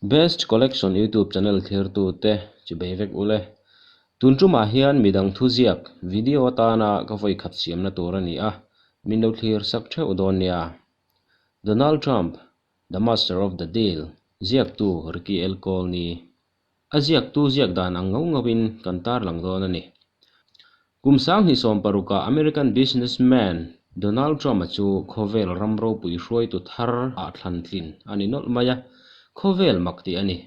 Best Collection YouTube channel thlirtute chu bei vek ule. Tun tumah hian midang thuziak video atana ka vawi khat siamna tur a ni a, min lo thlir sak theuh dawn nia. Donald Trump, The Master of the Deal ziaktu Ricky L. Colney A ziaktu ziak dan ang ngau ngauin kan tarlang dawn a ni. Kum 2016-ah American businessman Donald Trump-a chu khawvel ram ropui hruaitu thar ah thlan tlin a ni nawlh mai a, khawvel mak tih a ni.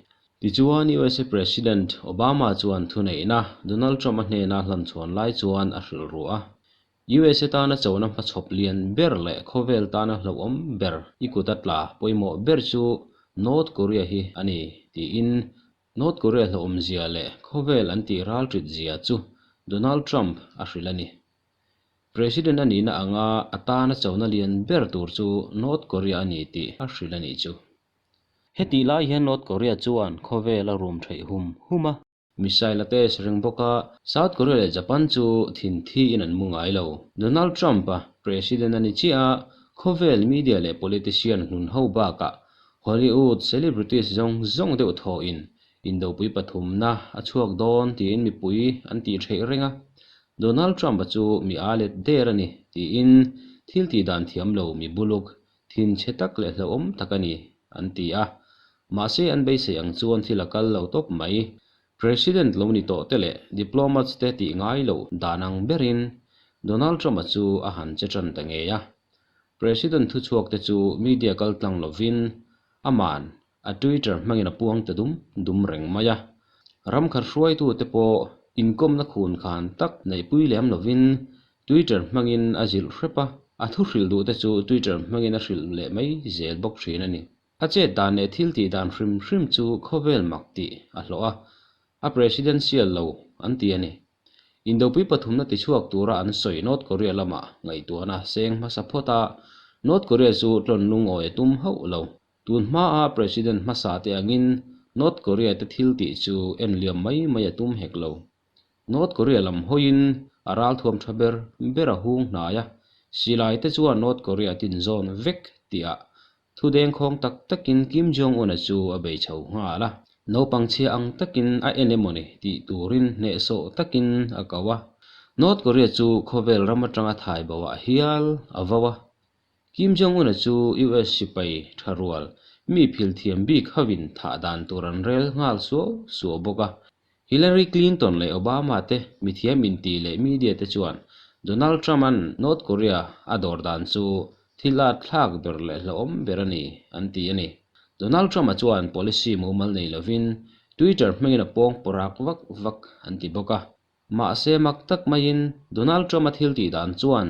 Tichuan USA President Obama chuan thuneihna Donald Trump-a hnena hlanchhuan lai chuan a hrilh ru a. USA tana chona hmachhawp lian ber leh khawvel tana hlauhawm ber i kut a tla pawimawh ber chu North Korea hi a ni, tiin North Korea hlauhawmzia leh khawvel an tih ralṭit zia chu Donald Trump a hrilh a ni. President a nihna anga a tana chona lian ber tur chu North Korea a ni tih a hrilh a nih chu. Hetih lai hian North Korea chuan khawvel a rum theih hum hum a. Missile a test reng bawk a, South Korea leh Japan chu thinthi in an mu ngai lo. Donald Trump-a president a ni chiah a, khawvel media leh politician hnun ho bakah Hollywood celebrities zawng zawng deuh thawhin indopui pathumna a chhuak dawn tiin mipui an tih theih reng a. Donald Trump-a chu mi a let der a ni tiin thil tih dan thiam lo mi buluk thinchhe tak leh hlauhawm tak a ni, an ti a. Mahse an beisei ang chuan thil a kal lo tawp mai. President lo ni tawh te leh diplomats te tih ngai loh dan ang berin Donald Trump-a chu a han che tan ta ngei a. President thuchhuak te chu media kal tlang lovin aman a Twitter hmangin a puang ta dum dum reng mai a. Ram khat hruaitute pawh inkawmna khun khan tak neihpui lem lovin Twitter hmangin a zilh hrep a, a thu hrilh duhte chu Twitter hmangin a hrilh leh mai zel bawk thin a ni. A chet dan leh thil tih dan hrim hrim chu khawvel mak tih a hlawh a, a presidential lo an ti a ni. Indopui pathumna tichhuak tura an sawi North Korea lamah ngaihtuahna seng hmasa phawt a, North Korea chu tlawn lungawi a tum hauh lo. Tun hmaa President hmasa te angin North Korea te thil tih chu en liam mai mai a tum hek lo. North Korea lam hawiin a ralthuam tha ber ber a hung hnai a, silai te chuan North Korea tin zawn vek tihah thu dengkhawng tak takin Kim Jong-un-a chu a bei chho nghal a. Naupang chhia ang takin a en emawni tih turin hnehsawh takin a ko a. North Korea chu khawvel ram atanga thai boah hial a vo a. Kim Jong-un-a chu US sipai tha rual mi phil thiam bik hovin thah dan tur an rel nghal suau suau bawk a. Hillary Clinton leh Obama te mithiam inti leh media te chuan Donald Trump-a'n North Korea a dawr dan chu thil at thlak ber leh hlauhawm ber a ni an ti a ni. Donald Trump-a chuan policy mumal nei lovin Twitter hmangin a pawng pawrak vak vak an ti bawk a. Mahse mak tak maiin Donald Trump-a thil tih dan chuan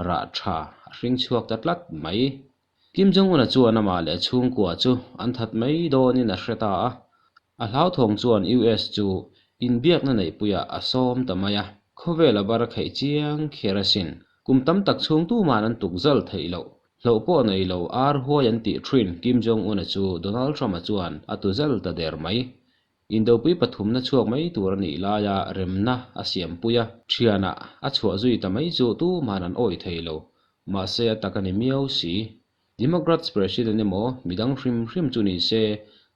rah tha a hring chhuak ta tlat mai. Kim Jong-un-a chuan amah leh a chhungkua chu an that mai dawnin a hre ta a. A hlauthawng chuan US chu inbiakna neihpuiah a sawm ta mai a. Khawvel a bar kheih chiang kher asin. Kum tam tak chhung tuman an tuk zal theih loh. Hlauh pawh nei lo ar huai an tih thin Kim Jong-un-a chu Donald Trump-a chuan a tu zal ta der mai. Indopui pathumna chhuak mai tur a nih laia remna a siampui a, thianah a chhuah zui ta mai chu tuman an awih thei lo. Mahse a tak a ni miau si. Democrats President emaw midang hrim hrim chu ni se,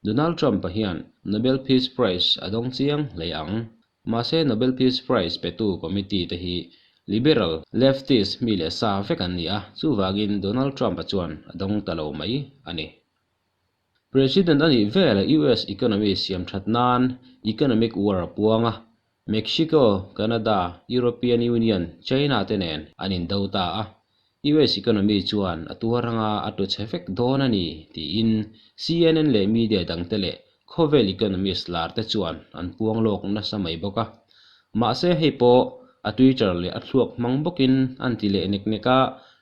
Donald Trump-a hian Nobel Peace Prize a dawng chiang hle ang. Mahse Nobel Peace Prize petu committee te hi liberal, leftist mi leh sa vek an ni a, chuvangin Donald Trump-a chuan a dawng ta lo mai a ni. President a nih velah US economy siam that nan economic war a puang a, Mexico, Canada, European Union, China te nen an indo ta a. US economy chuan a tuar anga a tlu chhe vek dawn a ni tiin CNN leh media dangte leh khawvel economist lar te chuan an puang lawk nasa mai bawk a. Mahse hei pawh a Twitter leh a thluak hmang bawkin an ti leh nek nek a,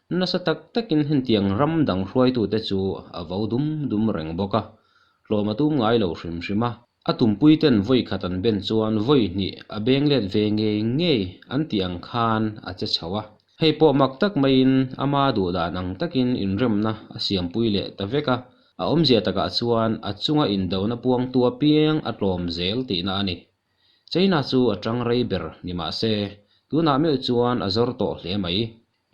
Nasa tak takin hentiang ram dang hruaitute chu a vo dum dum reng bawk a, tlawm a tum ngai lo hrim hrim a. A tumpuiten vawi khat an ben chuan vawi hnih a beng let ve ngei ngei an tih ang khan a che chho a. Hei pawh mak tak maiin ama duh dan ang takin inremna a siampui leh ta vek a, a awmzia takah chuan a chunga indona puangtu apiang a tlawm zel tihna a ni. China chu a tang rei ber ni mah se, tunah meuh chuan a zawr tawh hle mai.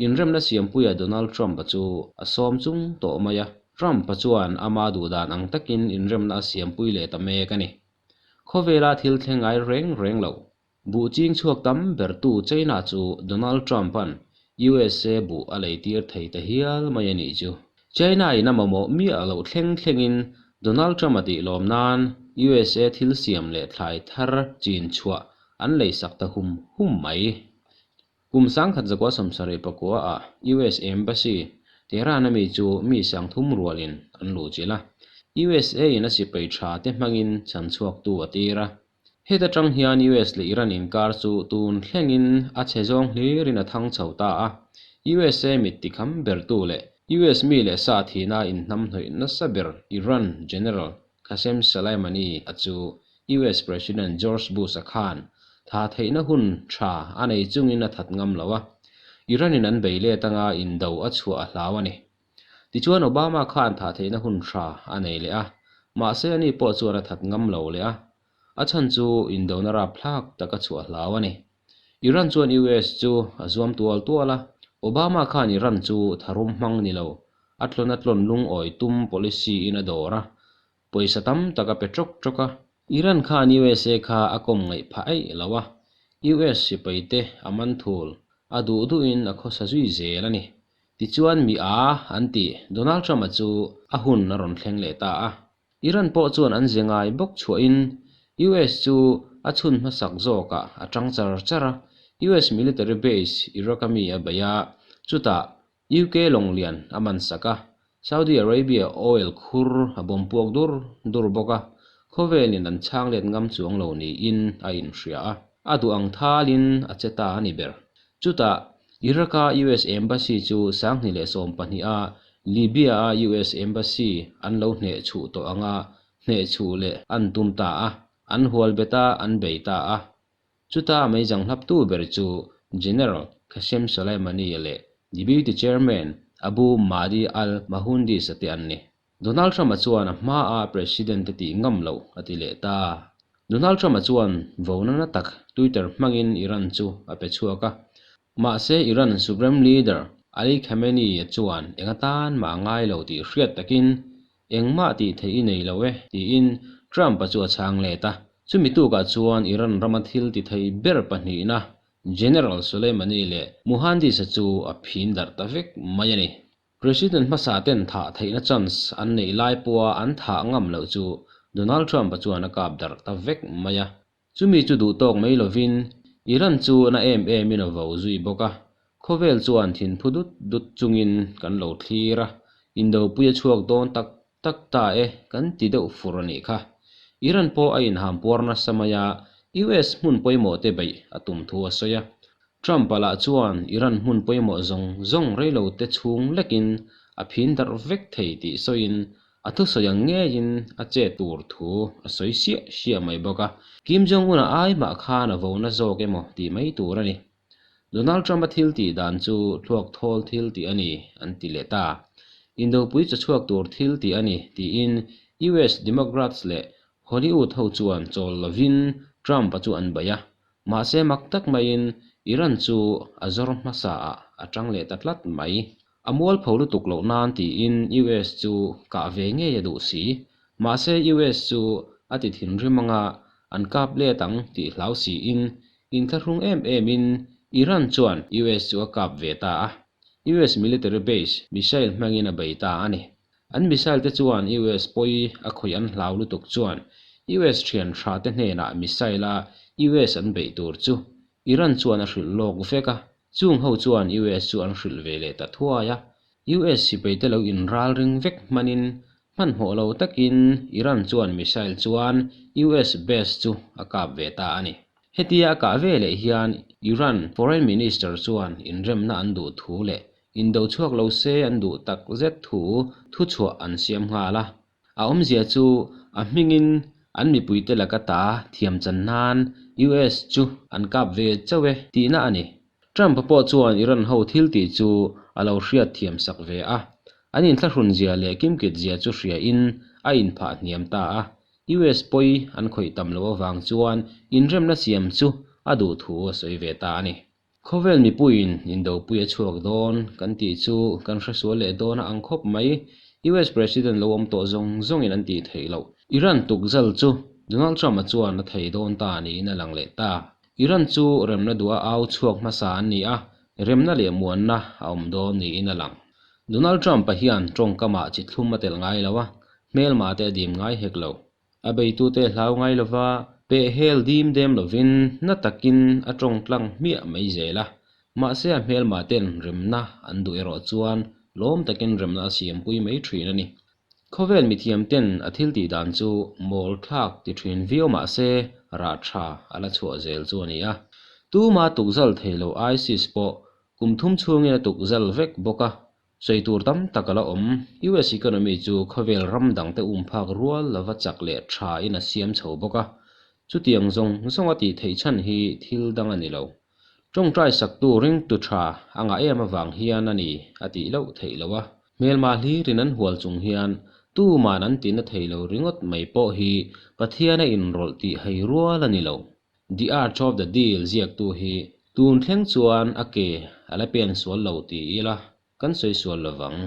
Inremna siampuia Donald Trump-a chu a sawm chung tawh mai a. Trump-a chuan ama duhdan ang takin inremna a siampui leh ta mek a ni. Khawvela thil thleng ngai reng reng lo. Buh ching chhuak tam bertu China chu Donald Trump-a'n USA buh a leitir thei ta hial mai a nih chu. China-in a mamawh miah loh thleng thlengin Donald Trump-a tih lawm nan USA thil siam leh thlai thar chin chhuah an leisak ta hum hum mai. Kum 1979 ah US Embassy, Tehran-a mi chu mi 3000 rualin an luhchilh a, USA-in a sipai tha te hmangin chhanchhuaktu a tir a. Heta tang hian US leh Iran inkar chu tun thlengin a chhe zawng hlirin a thang chho ta a, USA mit tikham bertu leh US mi leh sa thihna inhnamhnawih nasa ber Iran General Qasem Soleimani a chu US President George Bush-a khan tha theihna hun tha a nei chungin a that ngam lo a, Iran-in an bei let anga indo a chhuah a hlau a ni. Tichuan Obama khan thah theihna hun tha a nei leh a, mahse ani pawh chuan a that ngam lo leh a, a chhan chu indona rapthlak tak a chhuah hlau a ni. Iran chuan US chu a zuam tual tual a, Obama khan Iran chu tharum hmang ni lo, a tlawn a tlawn lungawi tum policy in a dawr a, Pawisa tam tak a pe ṭawk ṭawk a. Iran khan USA kha a kawm ngaih phah eih lo a, US sipai te a man thul, a duh duhin a khawsa zui zel a ni. Tichuan mi a an ti, Donald Trump-a chu a hun a rawn thleng leh ta a. Iran pawh chuan an ze ngai bawk chhuahin US chu a chhun hmasak zawkah a ṭang char char a, US military base Iraq-a mi a bei a, chutah UK lawnglian a man sak a, Saudi Arabia oil khur a bawm puak dur dur bawk a, khawvelin an chhang let ngam chuang lo niin a inhria a, a duh ang thalin a che ta a ni ber. Chutah, Iraq-a US Embassy chu 2012 a Libya-a US Embassy an lo hnehchhuh tawh anga hnehchhuh leh an tum ta a, an hual bet a, an bei ta a. Chuta meizang hlaptu ber chu General Qasem Soleimani leh Deputy Chairman Abu Mahdi al-Mahundis a te an ni. Donald Trump-a chuan a hmaa President a tih ngam loh a ti leh ta. Donald Trump-a chuan vona na tak Twitter hmangin Iran chu a pe chhuak a. Mahse Iran Supreme Leader Ali Khamenei-a chuan eng atan mah a ngai lo tih hriat takin Engmah tih theih i nei lo e, tiin Trump-a chu a chhang let a. Chumi tukah chuan Iran rama thil ti thei ber pahnihna General Soleimani leh Muhandis-a chu a phin darh ta vek mai a ni. President hmasa ten thah theihna chance an neih lai pawha an thah ngam loh chu Donald Trump-a chuan a kap darh ta vek mai a. Chumi chu duh tawk mai lovin Iran chu na em emin a vo zui bawk a, khawvel chuan thinphu dut dut chungin kan lo thlir a, indopui a chhuak dawn tak tak ta e kan ti deuh fur a nih kha. Iran pawh a inham puar nasa mai a, US hmun pawimawh te beih a tum thu a sawi a. Trump-a lah chuan Iran hmun pawimawh zawng zawng reilo te chhung lekin a phin darh vek thei tih sawiin A thusawi ang ngeiin a che tur thu a sawi siah siah mai bawk a, Kim Jong-un-a ai mah khan a vo na zawk emaw tih mai tur a ni. Donald Trump-a thil tih dan chu thluak thawl thil tih a ni, an ti leh ta. Indopui chaw chhuak tur thil tih a ni, tiin US Democrats leh Hollywood ho chuan chawl lovin Trump-a chu an bei a. Mahse mak tak maiin Iran chu a zawr hmasa ah a tang leh ta tlat mai. A mualpho lutuk loh nan tiin US chu kah ve ngei a duh si. Mahse US chu a ti thinrim anga an kap let ang tih hlau siin inthlahrung em em in Iran chuan US chu a kap ve ta a. US military base missile hmangin a bei ta a ni. An missile te chuan US pawi a khawih an hlau lutuk chuan US thian tha te hnenah missile a US an beih tur chu Iran chuan a hrilh lawk vek a, chung ho chuan US chu an hrilh ve leh ta thuai a. US sipai te lo inral ring vek hmanin hmanhmawh lo takin Iran chuan missile chuan US base chu a kap ve ta a ni. Hetia a kah ve leh hian Iran Foreign Minister chuan inremna an duh thu leh Indo chhuak lo se an duh tak zet thu thuchhuah an siam nghal a. A awmzia chu a hmingin an mipuite laka ta thiam chan nan US chu an kap ve chauh e tihna a ni. Trump-a pawh chuan Iran ho thil tih chu a lo hriat thiam sak ve a. An inthlahrun zia leh kimkit zia chu hriain a inphah hniam ta a. US pawi an khawih tam loh avang chuan inremna siam chu a duh thu a sawi ve ta a ni. Khawvel mipuiin indopui a chhuak dawn kan tih chu kan hresual leh dawn a ang khawp mai. US President lo awm tawh zawng zawngin an tih theih loh. Iran tukzal chu Donald Trump-a chuan a thei dawn ta niin a lang leh ta. Iran chu remna duh a au chhuak hmasa an ni a, remna leh muanna a awm dawn niin a lang. Donald Trump-a hian tawngkamah chi thlum a telh ngai lo a, hmelma te a dim ngai hek lo. A beitute hlau ngai lova, peh hel dim dem lovin na takin a tawng tlang hmiah mai zel a. Mahse a hmelma ten remna an duh erawh chuan lawm takin remna a siampui mai thin a ni. Khawvel mithiam ten a thil tih dan chu mawl thlak ti thin viau mahse rah tha a la chhuah zel chu a ni a. Tuma tukzal thei lo ISIS pawh kum thum chhungin a tukzal vek bawk a, Sawi tur tam tak a la awm. US economy chu khawvel ram dangte um phak rual lova chak leh tha in a siam chho bawk a. Chutiang zawng zawng a tih theih chhan hi thil dang a ni lo. Tawngtai saktu ringtu tha a ngah em avang hian a ni a tih loh theih loh a. Hmelma hlirin an hual chung hian tuman an tihna thei lo ringawt mai pawh hi Pathian a inrawlh tih hei rual a ni lo. The Art of the Deal ziaktu hi tun thleng chuan a ke a la pen sual lo ti ila kan sawi sual lovang.